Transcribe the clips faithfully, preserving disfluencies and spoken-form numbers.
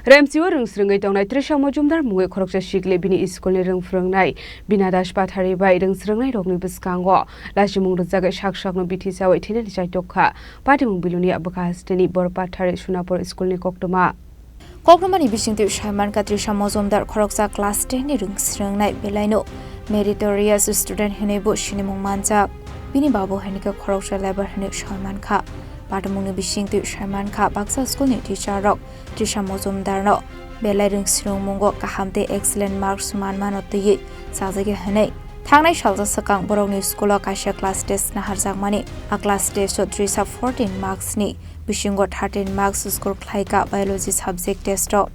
Remsio rwng swrwngwi tongnai Trisha Mojumdar mungwi khoroksa sikli bini school ni rwng phwrwngnai Bina Das Pathari bai rwng swrwngnairokni bwskango lachimung rwjagwi sak sakno bithi chawi thinani chaitok kha. Patimung Bilonia bwkha hasteni Bor Pathari Sunapur school ni koktwma. Koktwmani bisingtwi saimankha Trisha Mojumdar khoroksa class ten ni rwng swrwngnai belaino meritorious student hinwi bo sinimung manjak. Bini babu hinkhe khoroksa labour hinwi saimankha. Patimungni bisingtwi saimankha baksa school ni teacher rok Trisha Mojumdarno belai rwng swrwngmungo kaham tei excellent marks manmano twiwi chajakya hinwi. Thangnai salsa swkang borokni school o kaisa class test naharjakmani. A class test o Trisha fourteen marks ni bisingo thirteen marks score khlaikha biology subject test o.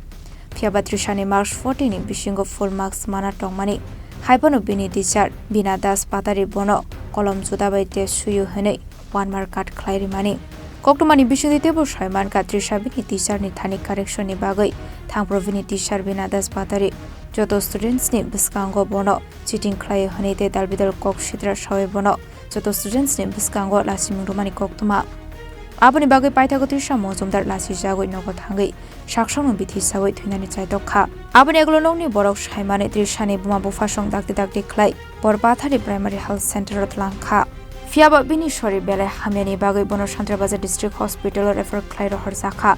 Phiyaba Trisha ni marks fourteen ni bisingo full marks mana tongmani. Haiphano bini teacher Bina Das Patari bono kolom juda bai test suyo hinwi one mark cut khlai rimani. Koktwmani bisingtwi teibo saimankha Trisha bini teacher ni thani correction ni bagwi thangphuru bini teacher Bina Das Patari joto students ni bwskango bono cheating khlaio hinwi tei dalbidal kok sitra sawi bono joto students ni bwskango lachimung rwmani koktwma. Aboni bagwi paithago Trisha Mojumdar lachijagwi nogo thangwi saksongno bithi sawi thwinani chaitok kha. Aboni ulo nokni borok saimani Trisha ni buma buphasong dakti dakti khlai Bor Pathari Primary Health Center o tlang kha. Phiyaba bini sori belai hamyani bagwi bono Santrabazar District Hospital o refer khlai rohorjak kha.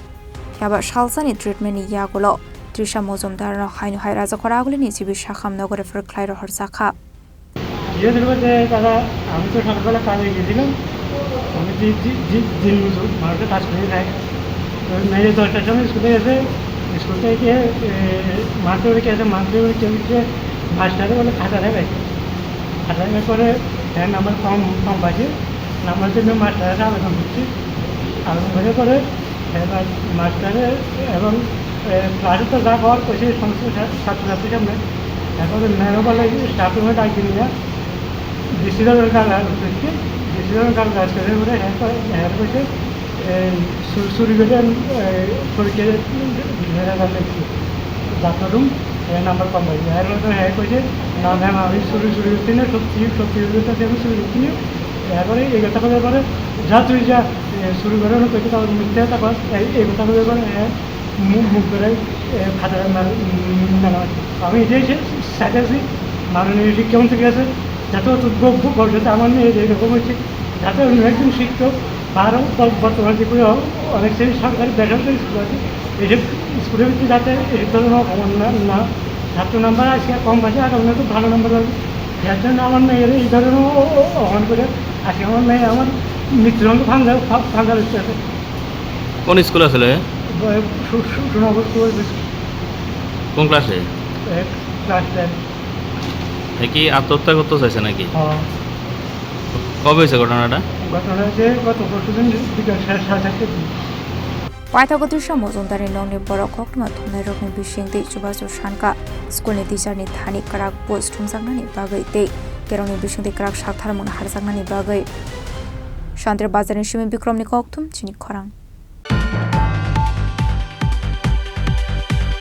Phiyaba salsani treatment ni yagulo Trisha Mojumdar no haino hai Rajakhor Agulini G B Sakham nogo refer khlai rohorjak kha. ইয়ে ধরবো যে দাদা, আমি তো সকালবেলা কাজে গেছিলাম, আমি দি-, দি-, দি-, দিন মজুর, মানুষের কাজ করে খাই। তো মেয়ে দশটার সময় স্কুলে গেছে, স্কুল থেকে, এ, মারতে উঠে গেছে, মারতে উঠে হচ্ছে মাস্টারে বলে খাতা দেবে। খাতা দেওয়ার পরে হ্যাঁ নাম্বার কম, কম পাইছে, নাম্বার জন্য মাস্টারের কাছে আবেদন করছি। আবেদন করে পরে এবার মাস্টারে এবং, এ, ক্লাসে তো যা হওয়ার কইছে সমস্ত ছা-, ছাত্রছাত্রীর সামনে। এখন ম্যামও বলে, "স্টাফ রুমে ডাক দিন না।" ডিসি ধরনের কাল আর হচ্ছে, ডিসি ধরনের কাল কাজ করে বলে, হ্যাঁ, তো, হ্যাঁ, কইছে, এই, সু-, চুরি করে, এই, পরীক্ষা দিয়ে বেড়া গেল একটু। ডাক্তার রুম, এ, নাম্বার কম পাইছে। এর মধ্যে হ্যাঁ কইছে, "না, ম্যাম, আমি চুরি, চুরি করছি না, সত্যি, সত্যি করছি, আমি চুরি করছি না।" এরপরে এই কথা বলার পরে, "যা তুই যা, এ, চুরি করে না, কইছে, তারপর মিথ্যে কথা কর।" এই, এই কথা বলার পরে, হ্যাঁ, মুখ, মুখ করে, এ, খাতাটা মেলা, উম, মেলা হচ্ছে। আমি এটাই চা-, চাইতেছি, মাননীয় শিক্ষামন্ত্রীর কাছে, যাতে অত ব-, ব-, ভবিষ্যতে আমার মেয়ে যে এরকম হচ্ছে, যাতে অন্য একজন শিক্ষক বা আরও ব-, বর্তমানে যে কোনো অনেক সেই সরকারি বেসরকারি স্কুল আছে, এইসব স্কুলের ভিতরে যাতে এই ধরনের অপমান না, না, ছাত্র নাম্বার আজকে কম পাচ্ছে, আগামী তো ভালো নাম্বার পাবে। যার জন্য আমার মেয়ের এই ধরনের অ-, অ-, অপমান করে আজকে আমার মেয়ে আমার মৃত্যুদণ্ড ফান্দা, ফা-, ফান্দা হচ্ছে। কোন স্কুল আসলে? ব-, সু-, সু-, সুনামগঞ্জ স্কুল। কোন ক্লাসে? এ, ক্লাস টেন। এ কি আত্মহত্যা করতে চাইছে নাকি? হ্যাঁ। কবে হয়েছে ঘটনাটা? ঘটনা হয়েছে গত পরশু দিন বিকাল সাড়ে, সাড়ে চারটার দিকে। Paithago Trisha Mojumdarni nokni borok koktwma thumnairokni bisingtwi chubachu sankha, schoolni teacherni thani kwrak post thumjaknani bagwi tei kerongni bisingtwi kwrak saktharmung harjaknani bagwi. Santri Bazarni simi Bikromni kokthum chini khorang.